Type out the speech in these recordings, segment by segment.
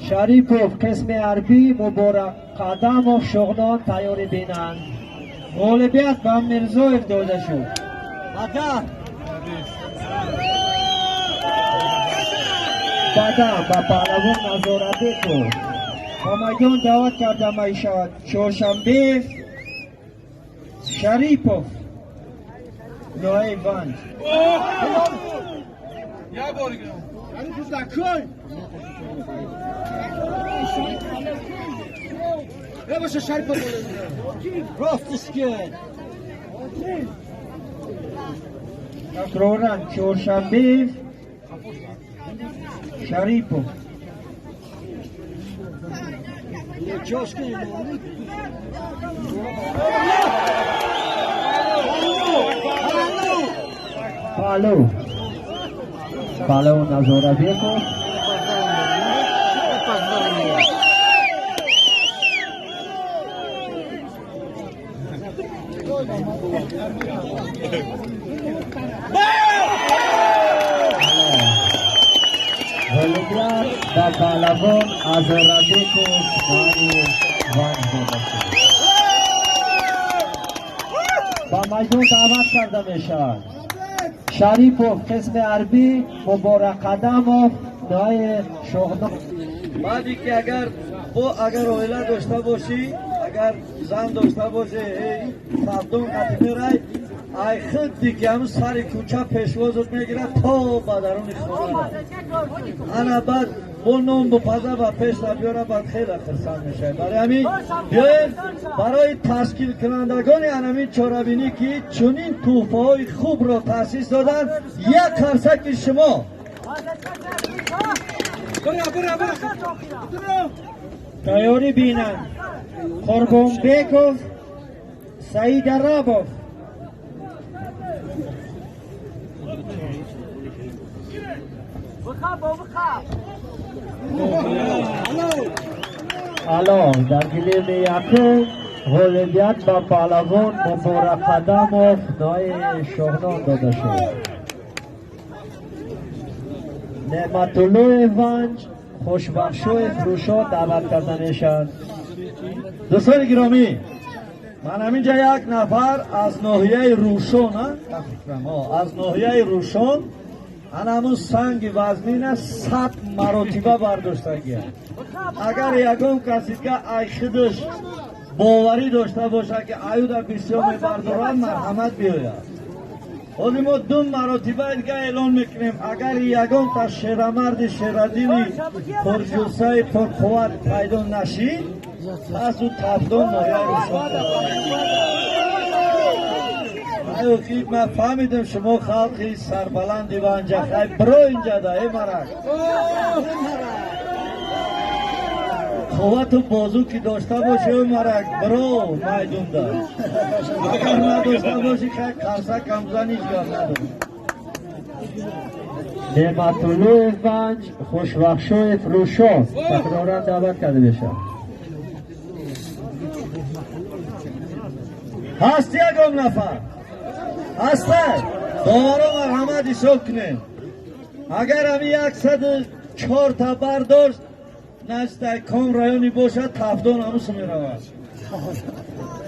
Шарипов қисми ҳарбӣ, Муборак Қадамов Шуғнон тайёрӣ бинанд. Ғолибият ба Мирзоев дода шуд. Баъдан ба паҳлавон Назорабеков ба майдон даъват карда мешавад Чоршанбеев Шарипов ноҳияи Ванҷ. Такроран Чоршанбеев Шарипов. Палу. Палу Назорабеков. Ғолибият ба паҳлавон Азорабеков ноҳияи Ванҷ дода шуд. Ба майдон даъват карда мешавад Шарипов қисми ҳарбӣ, Муборак Қадамов ноҳияи Шуғнон. Баъде ки агар бо агар оила дошта бошӣ, агар зан дошта бошӣ, савдон қати мерай, ай худди ки ҳамун сари кӯча пешвозат мегирад то ба даруни хона. Ана баъд бо ном бупаза ба пешта биёра, баъд хеле хурсанд мешавӣ. Барои ҳамин биёед барои ташкилкунандагони анамин чорабинӣ, ки чунин тӯҳфаҳои хубро таъсис доданд, як қарсаки шумо. Тайёрӣ бинанд Қурбонбеков Саид Арабов. Ало, дар гилеми якум ғолибият ба паҳлавон Муборак Қадамов ноҳияи Шуғнон дода шуд. Неъматуллоев Ванҷ, Хушбахшоев Рӯшон даъват карда мешаванд. Дӯстони гиромӣ, ман ҳаминҷа як нафар аз ноҳияи Рӯшон, аз ноҳияи Рӯшон ана ҳамун санги вазнина 100 маротиба бардоштагия. Агар ягон каси дига ай худаш боварӣ дошта бошад, ки аюда бисёр мебардорад, марҳамат биёяд. Ҳозир мо ду маротиба дига эълон мекунем. Агар ягонта шерамарди шерадили пурҷусаи пурқувват пайдо нашид, пас ӯ Тафдон ноҳияи Рӯшон. Ай ман фаҳмидам, шумо халқи сарбаланди Ванҷа. Хай, биро инҷада, э марак. Қуввату бозу ки дошта бошӣ, ӯ марак, биро майдунда. Агар надошта бошӣ, хай, қарса камзан ҳеҷ гап надорӣ. Неъматуллоев Ванҷ, Хушбахшоев Рӯшон такроран даъват карда мешавад. Ҳаст ягон нафар? Ҳаста? Доваро, марҳамат, ҳисоб кунем. Агар ҳами 104-та бардошт, настай ком райони бошад, Тафдон ҳамусу меравад.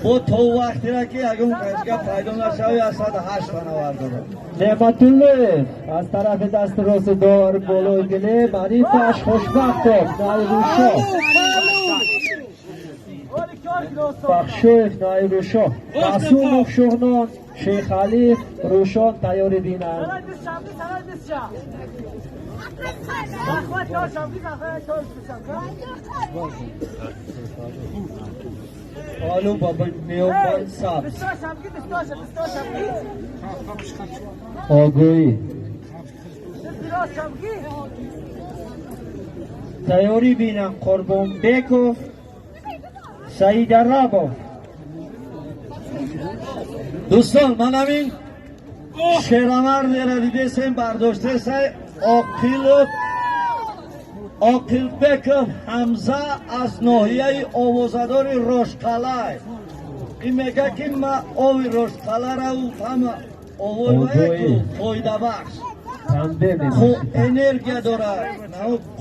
Бо то вақтера ки ягон касга пайдо нашави, 108-та навардорад. Неъматуллоев аз тарафи дасти рости довар болои гилем, ҳарифаш Хушбахтов ноҳияи Рӯшон. Бахшоев ноҳияи Рӯшон, Маъсумов Шуғнон, Шейхалиев Рӯшон тайёрӣ бинанд. Олу баба меёбан сабз. Огоҳӣ. Тайёрӣ бинанд Қурбонбеков Саид Арабов. Дӯстон, ман ҳамин шерамардера дидесем, бардоштесай, Оқилов Оқилбеков Ҳамза аз ноҳияи овозадори Рошқалай. Ин мега ки ма ови Рошқалараву ҳама овои Обои. фоидабахш, Танбе мебошад. Энергия дорад,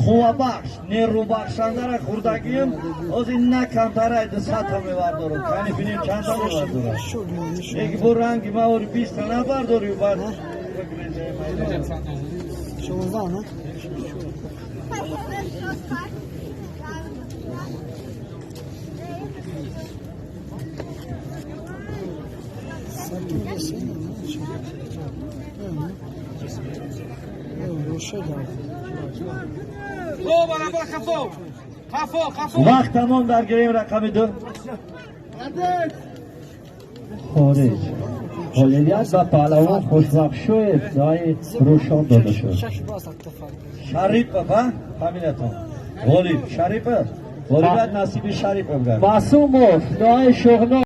қуввабахш, нерӯбахшандара хӯрдагием. Ҳозир на камтарай 200-та мевардорам. Кани бинем, чандта мевардорам. Яки бо ранги ма ори 20-та набардорӣ, баъд. 16, не? Вақт тамом дар гирем рақами 2. Хориҷ. Ғолибият ба паҳлавон Хушбахтшоев ноҳияи Рӯшон дода шуд. Шарипов, а фамилиятон? Ғолиб Шарипов, ғолибият насиби Шарипов гард. Маъсумов, ноҳияи Шуғнон.